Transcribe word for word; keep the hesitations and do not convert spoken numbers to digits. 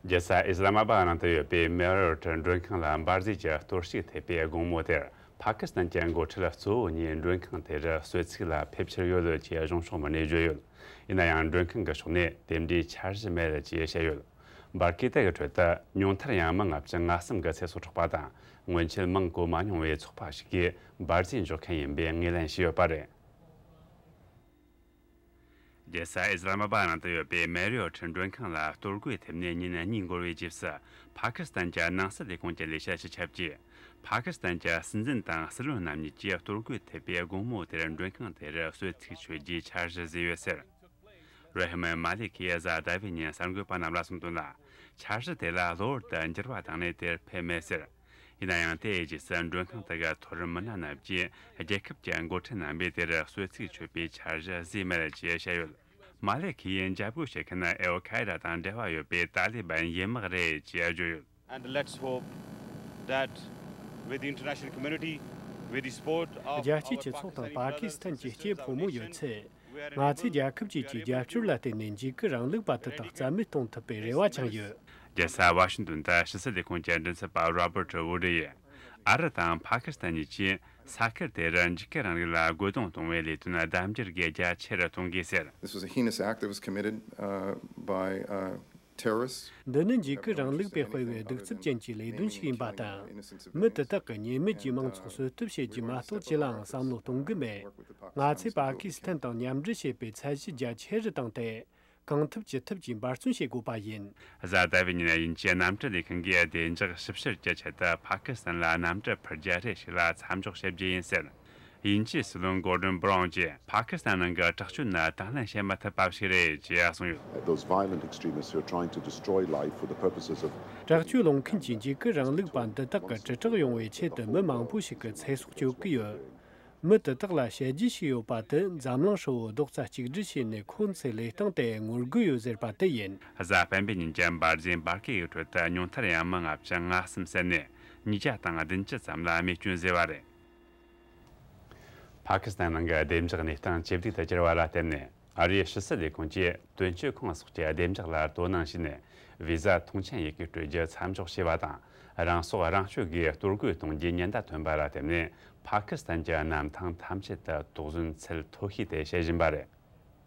རྒྱལ་ས་ཨིས་ལ་མ་བཱད་ནང་དུ་ཡོད་པའི་མེ་རོ་ཊི་མགྲོན་ཁང་ལ་འབར་རྫས་ཀྱི་གཏོར་བཤིག་ཐེབས་པའི་དགོང་མོ་དེར། ཕ་ཀི་སི་ཐན་གྱི་འགོ་ཁྲིད་གཙོ་བོ་གཉིས་མགྲོན་ཁང་དེར་གསོལ་ཚིགས་ལ་ཕེབས་འཆར་ཡོད་ཅེས་གཞུང་ཕྱོགས་མི་སྣས་བརྗོད་ཡོད། ཡིན་ན་ཡང་མགྲོན་ཁང་གི་ཕྱོགས་ནས་དེ་འདྲའི་འཆར་གཞི་མེད་ཅེས་བཤད་ཡོད། འབར་གས་དེ་གི་ཁྲོད་དུ་ཉུང་མཐར་ཡང་མི་ལྔ་བཅུ་ང་གསུམ་གྱི་ཚེ་སྲོག་འཕྲོག་པ་དང་། སྔོན་ཆད་མིང་གོ་མ་མྱོང་བའི་ཚོགས་པ་ཞིག་གིས་འབར་རྫས་འཇོག་མཁན་ཡིན་པའི་ངོས་ལེན་བྱས་ཡོད་པ་རེད། རྒྱལ་ས་ཨིས་ལ་མ་བཱད་ནང་དུ་ཡོད་པའི་མེ་རི་ཨོ་ཊི་མགྲོན་ཁང་ལ་གཏོར་རྒོལ་ཐེབས་ནས་ཉིན་གཉིས་འགོར་བའི་རྗེས་སུ། ཕ་ཀི་སི་ཐན་གྱི་ནང་སྲིད་ལས་ཁུངས་ཀྱི་ལས་བྱ་སྤྱི་ཁྱབ་ཀྱིས། ཕ་ཀི་སི་ཐན་གྱི་སྲིད་འཛིན་དང་སྲིད་བློན་རྣམ་གཉིས་ཀྱིས་གཏོར་རྒོལ་ཐེབས་པའི་དགོང་མོ་དེར་མགྲོན་ཁང་དེར་གསོལ་ཚིགས་མཆོད་རྒྱུའི་འཆར་གཞི་བཟོས་ཡོད་ཟེར། རོ་ཧི་མན་མ་ལེ་ཁི་ཡིས་གཟའ་ཟླ་བའི་ཉིན་གསར་འགོད་པ་རྣམས་ལ་གསུངས་དོན་ལ། འཆར་གཞི་དེ་ལ་གློ་བུར་དུ་འགྱུར་བ་བཏང་ནས་དེར་ཕེབས་མེད་ཟེར། ཡིན་ན་ཡང་དེའི་རྗེས་སུ་མགྲོན་ཁང་དེ་གའི་མཐོ་རིམ་མི་སྣ་རྣམས་ཀྱིས་རྒྱལ་ཁབ་ཀྱི་འགོ་ཁྲིད་རྣམ་པས་དེར་གསོལ་ཚིགས་མཆོད་པའི་འཆར་གཞི་བཟོས་མེད་ཅེས་བཤད་ཡོད། མ་ལེ་ཁི་ཡིས་འཇབ་རྒོལ་བྱེད་མཁན་ཨལ་ཁ་ཨེ་ད་དང་འབྲེལ་བ་ཡོད་པའི་ཏཱ་ལི་བན་ཡན་དམག་རེད་ཅེས་བརྗོད་ཡོད། And let's hope that with the international community, with the support of རྒྱལ་སྤྱིའི་སྤྱི་ཚོགས་དང་པ་ཀི་སི་ཐན་གྱི་སྐྱེས་ཕོ་མོ་ཡོད་ཚད། ང་ཚོས་རྒྱལ་ཁབ་ཅིག་གི་རྒྱབ་སྐྱོར་ལ་བརྟེན་ནས་འཇིགས་སྐུལ་རིང་ལུགས་པ་དེ་དག་རྩ་མེད་གཏོང་ཐུབ་པའི་རེ་བ་འཆང་ཡོད། རྒྱལ་ས་ཝ་ཤིང་ཏོན་དུ་ཕྱི་སྲིད་ལས་ཁུངས་ཀྱི་མགྲིན་ཚབ་པ་རོ་བར་ཊི་ཝུ་ཌི་ཡིས། ཨ་རི་དང་ཕ་ཀི་སི་ཐན་གཉིས་ཀྱིས་ས་ཁུལ་དེར་འཇིགས་སྐུལ་རིང་ལུགས་ལ་རྒོལ་རྡུང་གཏོང་བའི་ལས་དོན་ལྡབ་འགྱུར་གྱིས་རྒྱ་ཆེ་རུ་གཏོང་དགོས་ཟེར། This was a heinous act that was committed, uh, by, uh, terrorists. འདི་ནི་འཇིགས་སྐུལ་རིང་ལུགས་པས་སྤེལ་བའི་གདུག་རྩུབ་ཅན་གྱི་ལས་དོན་ཞིག་ཡིན་པ་དང་། མི་དེ་དག་གི་ཉེས་མེད་ཀྱི་མང་ཚོགས་གསོད་གཏུབ་བྱེད་རྒྱུ་མ་གཏོགས་ཅི་ལའང་བསམ་བློ་གཏོང་གི་མེད། ང་ཚོས་པ་ཀི་སི་ཐན་དང་མཉམ་འབྲེལ་བྱེད་པའི་ཚད་གཞི་རྒྱ་ཆེ་རུ་བཏང་སྟེ། གང་ཐུབ་ཅི་ཐུབ་ཀྱིས་འབད་བརྩོན་བྱེད་དགོས་པ་ཡིན། གཟའ་ཟླ་བའི་ཉིན་དབྱིན་ཇིའི་གནམ་གྲུ་ལས་ཁུངས་ཀྱིས་བདེ་འཇགས་ཞིབ་བཤེར་གྱི་ཆེད་དུ་ཕ་ཀི་སི་ཐན་ལ་གནམ་གྲུ་འཕུར་རྒྱུ་རེ་ཞིག་ལ་མཚམས་འཇོག་བྱེད་རྒྱུ་ཡིན་ཟེར། དབྱིན་ཇིའི་སྲིད་བློན་གོར་ཌོན་བྷི་རའུན་གྱིས་ཕ་ཀི་སི་ཐན་ནང་གི་དྲག་སྤྱོད་ནི་དང་ལེན་བྱེད་མི་ཐུབ་པ་ཞིག་རེད་ཅེས་གསུངས་ཡོད། Those violent extremists who are trying to destroy life for the purposes of དྲག་སྤྱོད་སློང་མཁན་གྱི་འཇིགས་སྐུལ་རིང་ལུགས་པ་འདི་དག་གིས་དྲིལ་བསྒྲགས་ཡོང་བའི་ཆེད་དུ་མི་མང་པོ་ཞིག་གི་ཚེ་སྲོག་གཅོད་ཀྱི་ཡོད། མི་དེ་དག་ལ་བཤད་རྒྱུ་ཞིག་ཡོད་པ་དེ་འཛམ་གླིང་ཧྲིལ་བོ་རྡོག་རྩ་གཅིག་སྒྲིལ་བྱས་ནས་ཁོང་ཚོའི་ལས་སྟངས་དེ་ངོ་རྒོལ་ཡོད་ཟེར་པ་དེ་ཡིན། གཟའ་སྤེན་པའི་ཉིན་གྱི་འབར་རྫས་འབར་གས་ཀྱི་ཁྲོད་དུ་ཉུང་མཐར་ཡང་མི་ལྔ་བཅུ་ང་གསུམ་བསད་ནས་ཉིས་བརྒྱ་དང་བདུན་ཅུ་ཙམ་ལ་རྨས་སྐྱོན་བཟོས་པ་རེད། ཕ་ཀི་སི་ཐན་ནང་གི་བདེ་འཇགས་གནས་སྟངས་ཇེ་སྡུག་ཏུ་གྱུར་བ་ལ་བརྟེན་ནས། ཨ་རིའི་ཕྱི་སྲིད་ལས་ཁུངས་ཀྱིས་དོན་གཅོད་ཁང་སོགས་ཀྱི་བདེ་འཇགས་ལ་དོ་སྣང་བྱས་ནས། བི་ཟ་ཐོངས་མཆན་ཡི་གེ་སྤྲོད་རྒྱུ་མཚམས་འཇོག་བྱས་པ་དང་། རང་སྲོག་རང་གཅོད་ཀྱིས་གཏོར་རྒོལ་གཏོང་རྒྱུའི་ཉེན་བརྡ་ཐོན་པ་ལ་བརྟེན་ནས། ཕ་ཀི་སི་ཐན་གྱི་གནམ་ཐང་ཐམས་ཅད་དུ་དོགས་ཟོན་ཚད་མཐོ་ཤོས་དེ་བྱེད་བཞིན་པ་རེད།